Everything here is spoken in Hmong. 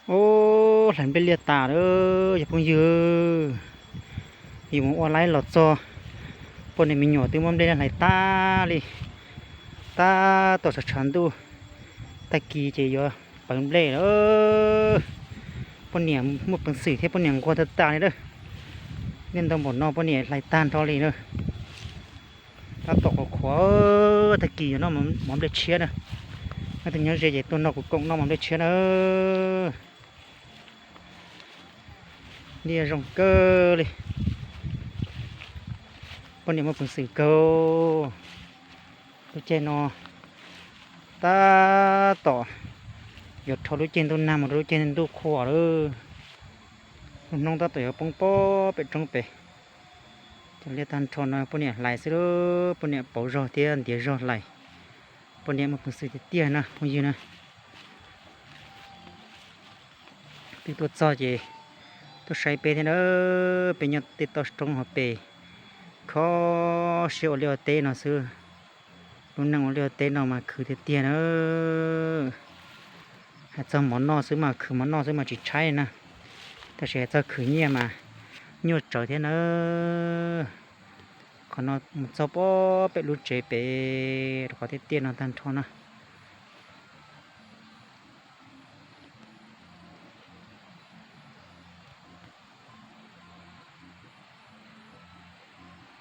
Ub, hlais nplej liaj tas lawm cov phooj ywg. Yus mus ua laib los txog, poj niam me nyuam twb muab nplej hlais tag li, tab tom tshav tshav ntuj, tag kis ces yuav pawv nplej lawm. Poj niam muaj peev xwm thiab poj niam nquag tag tas li lawm. Niaj ntau npaum no poj niam hlais tag nrho li na. Tab tom qhuav qhuav, tag kis yuav noj mov nplej tshiab na. Leej twg nyob ze ces tuaj nrog kuv koom noj mov nplej tshiab na. Liaj zoo kawg li. Poj niam muaj peev xwm kawg. Lub caij no tab tom yuav dhau lub caij ntuj nag mus rau lub caij ntuj qhua lawm. Lub hnub tab tom yuav poob pob pem roob pem. Cov liaj tag nrho no poj niam hlais xwb, poj niam pauv zog thiab ntiav zog hlais. Poj niam muaj peev xwm tiag tiag na phooj ywg na. Twb tuaj txog ces tuaj saib peb thiab na. Peb nyob tej toj roob hauv pes, kho siab ua liaj ua teb no xwb. Lub neej ua liaj ua teb no mas khwv tiag tiag na. Hais txog mov noj xwb mas khwv mov noj xwb mas tsis tshaib na, tab sis hais txog khwv nyiaj mas nyuaj tsawv thiab na. Qhov no mus txog pob pem lub tsev pem rau qhov tiaj tiaj no tag nrho na.